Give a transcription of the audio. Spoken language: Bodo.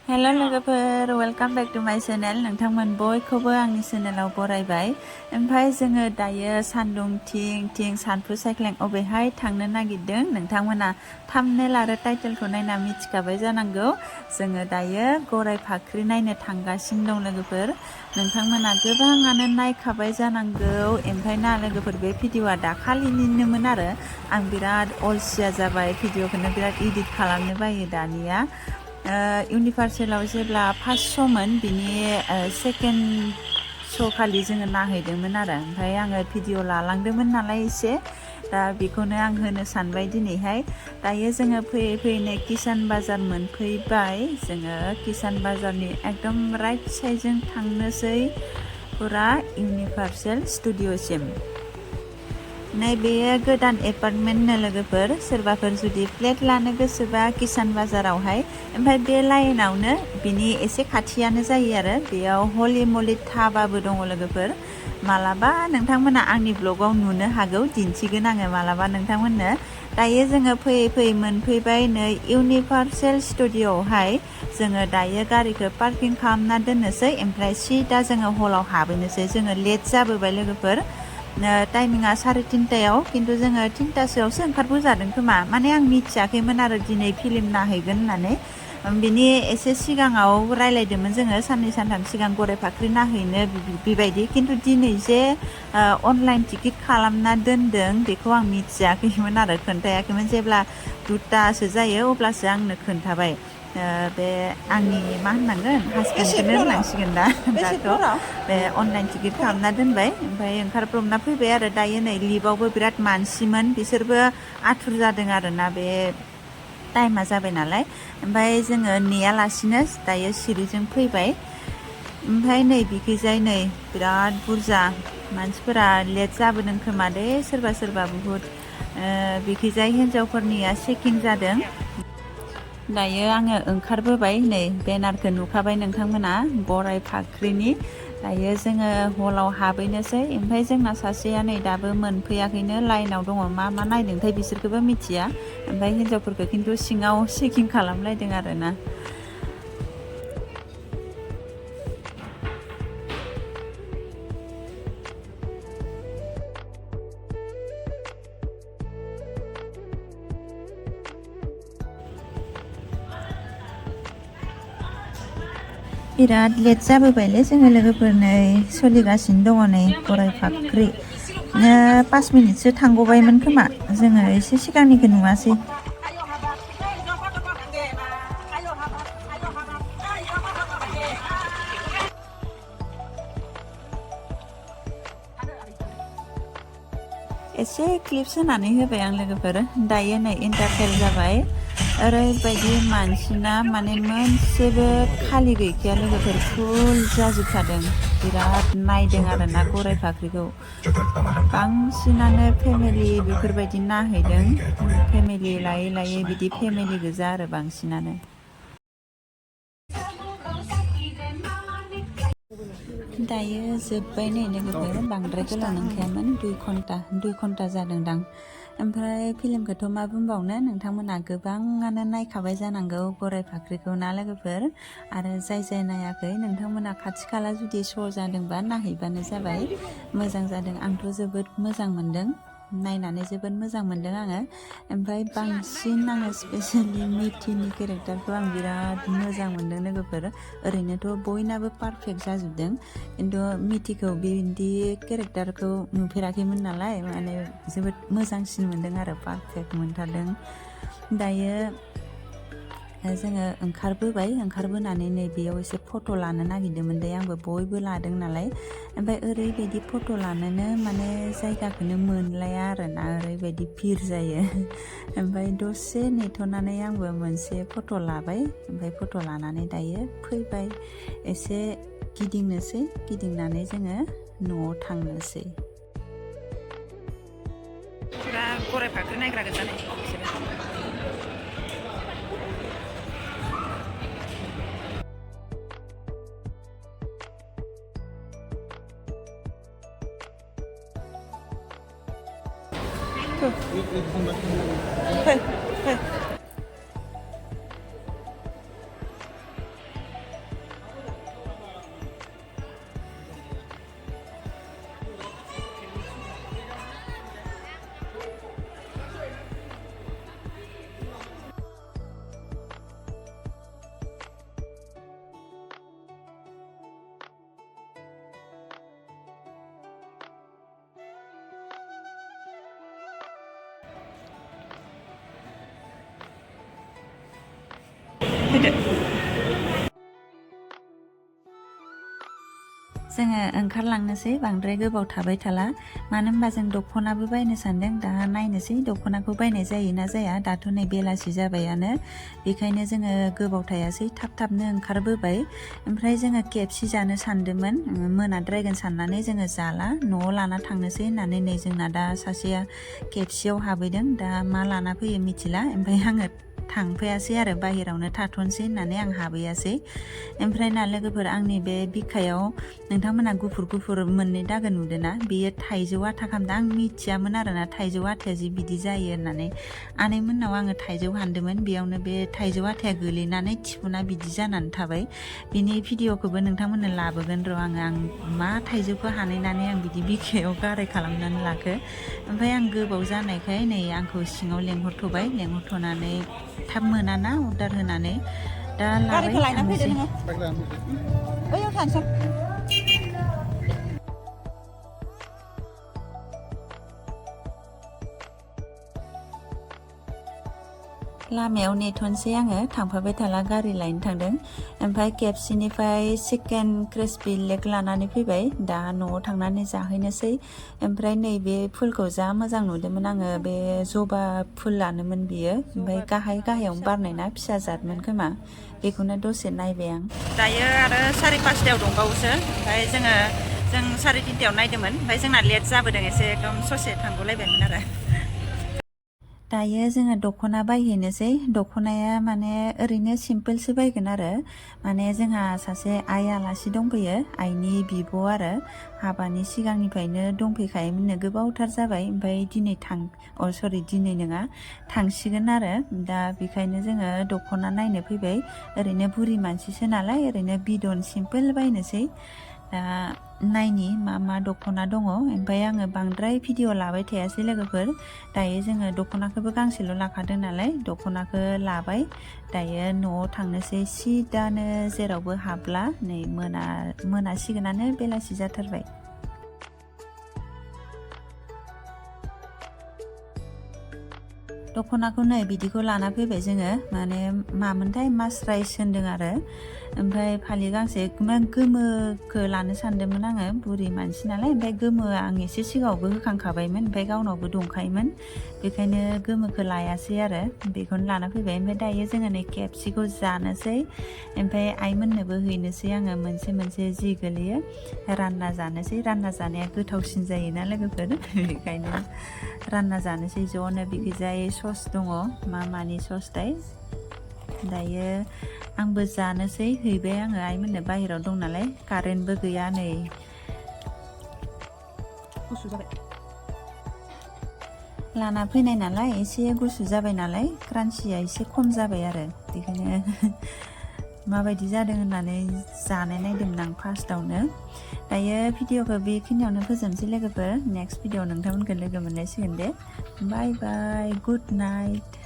हेल' लोगोफोर वेलकाम बेक टु माय चेनेल नोंथांमोन बयखौबो आंनि चेनेलाव बरायबाय ओमफ्राय जोङो दायो सान्दुं थिं सानफु सायख्लें अबेहाय थांनो नागिरदों नोंथांमोना थाम्बनेल आरो टाइटेलखौ नायना मिथिखाबाय जानांगौ जोङो दायो गराय फाख्रि नायनो थांगासिनो दं लोगोफोर नोंथांमोना गोबाङानो नायखाबाय जानांगौ ओमफ्राय ना लोगोफोर बे भिडिअआ दाखालिनिनोमोन आरो आं बिराद अलसिया जाबाय भिडिअखौनो बिराद इडिट खालामनो बायो दानिया इउनिभार्सेलाव जेब्ला फार्स्ट श'मोन बिनि सेकेन्ड श' खालि जोङो नायहैदोंमोन आरो ओमफ्राय आङो भिडिअ लालांदोंमोन नालाय एसे दा बेखौनो आं होनो सानबाय दिनैहाय दायो जोङो फैयै फैयै किसान बाजार मोनफैबाय जोङो किसान बाजारनि एकदम राइट साइडजों थांनोसै पुरा इउनिभार्सेल स्टुडिअ'सिम नैबेयो गोदान एपार्टमेन्टनो लोगोफोर सोरबाफोर जुदि फ्लेट लानो गोसोबा किसान बाजारावहाय ओमफ्राय बे लाइनावनो बिनि एसे खाथियानो जायो आरो बेयाव हलि मलि धाबाबो दङ लोगोफोर मालाबा नोंथांमोना आंनि ब्लगाव नुनो हागौ दिन्थिगोन आङो मालाबा नोंथांमोननो दायो जोङो फैयै फैयै मोनफैबाय नै इउनिभार्सेल स्टुडिअ'आवहाय जोङो दायो गारिखौ पार्किं खालामना दोननोसै ओमफ्राय सिदा जोङो हलाव हाबहैनोसै जोङो लेट जाबोबाय लोगोफोर टाइमिंआ 3:30 खिन्थु जोङो 3टासोआवसो ओंखारबोजादों खोमा माने आं मिथियाखैमोन आरो दिनै फिल्म नायहैगोन होननानै बिनि एसे सिगाङाव रायलायदोंमोन जोङो साननै सानथाम सिगां गराय फाख्रि नायहैनो बेबायदि खिन्थु दिनै जे अनलाइन टिकेट खालामना दोनदों बेखौ आं मिथियाखैमोन आरो खोन्थायाखैमोन जेब्ला 2टासो जायो अब्लासो आंनो खोन्थाबाय बे आंनि मा होननांगोन हासबेन्डखौनो होननांसिगोन दाथ' बे अनलाइन टिकेट खालामना दोनबाय ओमफ्राय ओंखारब्रबना फैबाय आरो दायो नै लिफआवबो बिराद मानसिमोन बिसोरबो आथुर जादों आरोना बे टाइमा जाबाय नालाय ओमफ्राय जोङो नेयालासिनो दायो सिरिजों फैबाय ओमफ्राय नै बिखैजाय नै बिराद बुरजा मानसिफोरा लेट जाबोदों खोमा दे सोरबा बुहुद बिखैजाय हिन्जावफोरनिया चेकिं जादों दायो आङो ओंखारबोबाय नै बेनारखौ नुखाबाय नोंथांमोना गराय फाख्रिनि दायो जोङो हलाव हाबहैनोसै ओमफ्राय जोंना सासेया नै दाबो मोनफैयाखैनो लाइनाव दङ मा नायदोंथाय बिसोरखौबो मिथिया ओमफ्राय हिन्जावफोरखौ खिन्थु सिङाव चेकिं खालामलायदों आरोना बिराद लेट जाबोबायलै जोङो लोगोफोर नै सोलिगासिनो दङ नै गराय फाख्रि 5 मिनिटसो थांगौबायमोन खोमा जोङो एसे सिगांनिखौ नुवासै एसे क्लिप्स होनानै होबाय आं लोगोफोर दायो नै इन्टारटेल जाबाय ओरैबायदि मानसिना माने मोनसेबो खालि गैखाया लोगोफोर फुल जाजोबखादों बिराद नायदों आरोना गराय फाख्रिखौ बांसिनानो फेमिलि बेफोरबायदि नायहैदों फेमिलि लायै बिदि फेमिलि गोजा आरो बांसिनानो दायो जोब्बाय नै लोगोफोर बांद्राय गोलाव नंखायामोन 2 घन्टा जादोंदां ओमफ्राय फिल्मखौथ' मा बुंबावनो नोंथांमोना गोबाङानो नायखाबाय जानांगौ गराय फाख्रिखौ ना लोगोफोर आरो जाय नायाखै नोंथांमोना खाथि खाला जुदि श' जादोंबा नायहैबानो जाबाय मोजां जादों आंथ' जोबोद मोजां मोनदों नायनानै जोबोद मोजां मोनदों आङो ओमफ्राय बांसिन आङो स्पेसियेलि मिथिनि केरेक्टारखौ आं बिराद मोजां मोनदों लोगोफोर ओरैनोथ' बयनाबो पारफेक्ट जाजोबदों खिन्थु मिथिखौ बिदि केरेक्टारखौ नुफेराखैमोन नालाय माने जोबोद मोजांसिन मोनदों आरो पारफेक्ट मोनथारदों दायो जोङो ओंखारबोनानै नै बेयाव एसे फट' लानो नागिरदोंमोन दे आंबो बयबो लादों नालाय ओमफ्राय ओरैबायदि फट' लानोनो माने जायगाखौनो मोनलाया आरोना ओरैबायदि भिर जायो ओमफ्राय दसे नेथ'नानै आंबो मोनसे फट' लाबाय ओमफ्राय फट' लानानै दायो फैबाय एसे गिदिंनोसै गिदिंनानै जोङो न'आव थांनोसै पुरा गराय फाख्रि नायग्रा गोजा नै फैदो जोङो ओंखारलांनोसै बांद्राय गोबाव थाबाय थाला मानो होनबा जों दख'नाबो बायनो सानदों दा नायनोसै दख'नाखौ बायनाय जायोना जाया दाथ' नै बेलासि जाबायानो बेखायनो जोङो गोबाव थायासै थाब थाबनो ओंखारबोबाय ओमफ्राय जोङो केएफसि जानो सानदोंमोन मोनाद्रायगोन साननानै जोङो जाला न'आव लाना थांनोसै होननानै नै जोंना दा सासेया केएफसियाव हाबैदों दा मा लाना फैयो मिथिला ओमफ्राय आङो थांफायासै आरो बाहेरावनो थाथ'नोसै होननानै आं हाबैयासै ओमफ्राय ना लोगोफोर आंनि बे बिखायाव नोंथांमोना गुफुर गुफुर मोननै दागो नुदोंना बेयो थाइजौ आथा खालामदों आं मिथियामोन आरोना थाइजौ आथाया जि बिदि जायो होननानै आनैमोननाव आङो थाइजौ हानदोंमोन बेयावनो बे थाइजौ आथाया गोलैनानै थिफुना बिदि जानानै थाबाय बिनि भिडिअखौबो नोंथांमोननो लाबोगोन र' आं मा थाइजौखौ हानायनानै आं बिदि बिखायाव गाराय खालामनानै लाखो ओमफ्राय आं गोबाव जानायखाय नै आंखौ सिङाव लेंहरथ'बाय लेंहरथ'नानै थाब मोनाना अर्डार होनानै दा लाबाय थांनोसै ओयाव थांसै लामायाव नेथ'नोसै आङो थांफाबाय थाला गारि लायनो थांदों ओमफ्राय केएफसिनिफ्राय चिकेन क्रिस्पि लेग लानानै फैबाय दा न'आव थांनानै जाहैनोसै ओमफ्राय नैबे फुलखौ जा मोजां नुदोंमोन आङो बे जबा फुलानोमोन बियो ओमफ्राय गाहायावनो बारनाय ना फिसा जादमोन खोमा बेखौनो दसे नायबाय आं दायो आरो 5:30 दंबावोसो ओमफ्राय जों 3:30 नायदोंमोन ओमफ्राय जोंना लेट जाबोदों एसे एकदम ससे थांगौलायबायमोन आरो दायो जोङो दख'ना बायहैनोसै दख'नाया माने ओरैनो सिम्पोलसो बायगोन आरो माने जोंहा सासे आइ आलासि दंफैयो आइनि बिब' आरो हाबानि सिगांनिफ्रायनो दंफैखायोमोननो गोबावथार जाबाय ओमफ्राय दिनै दिनै नङा थांसिगोन आरो दा बेखायनो जोङो दख'ना नायनो फैबाय ओरैनो बुरि मानसिसो नालाय ओरैनो बिदन सिम्पोल बायनोसै दा नायनि मा दख'ना दङ ओमफ्राय आङो बांद्राय भिडिअ लाबाय थायासै लोगोफोर दायो जोङो दख'नाखौबो गांसेल' लाखादों नालाय दख'नाखौ लाबाय दायो न'आव थांनोसै सिदानो जेरावबो हाबला नै मोनासिगोनानो बेलासि जाथारबाय दख'नाखौ नै बिदिखौ लाना फैबाय जोङो माने मामोनथाय मास्राइस होनदों आरो ओमफ्राय फालि गांसे गोमोखौ लानो सानदोंमोन आङो बुरि मानसि नालाय ओमफ्राय गोमो आं एसे सिगाङावबो होखांखाबायमोन ओमफ्राय गावनावबो दंखायोमोन बेखायनो गोमोखौ लायासै आरो बेखौनो लाना फैबाय ओमफ्राय दायो जोङो नै केएफसिखौ जानोसै ओमफ्राय आइमोननोबो हैनोसै आङो मोनसे जि गोलैयो रानना जानोसै रानना जानाया गोथावसिन जायोना लोगोफोर बेखायनो रानना जानोसै ज'नो बिखैजाय सस दङ मानि सस दायो आंबो जानोसै हैबाय आङो आइमोननो बाहेरायाव दं नालाय कारेन्टबो गैया नै गुसु जाबाय लाना फैनाय नालाय एसे गुसु जाबाय नालाय क्रान्चिया एसे खम जाबाय आरो बेखायनो माबायदि जादों होननानै जानाय नायदोंमोन आं फार्स्टआवनो दायो भिडिअखौ बेखिनियावनो फोजोबनोसै लोगोफोर नेक्स्ट भिडिअ नोंथांमोनखौ लोगो मोनलायसिगोन दे बाय बाय गुड नाइट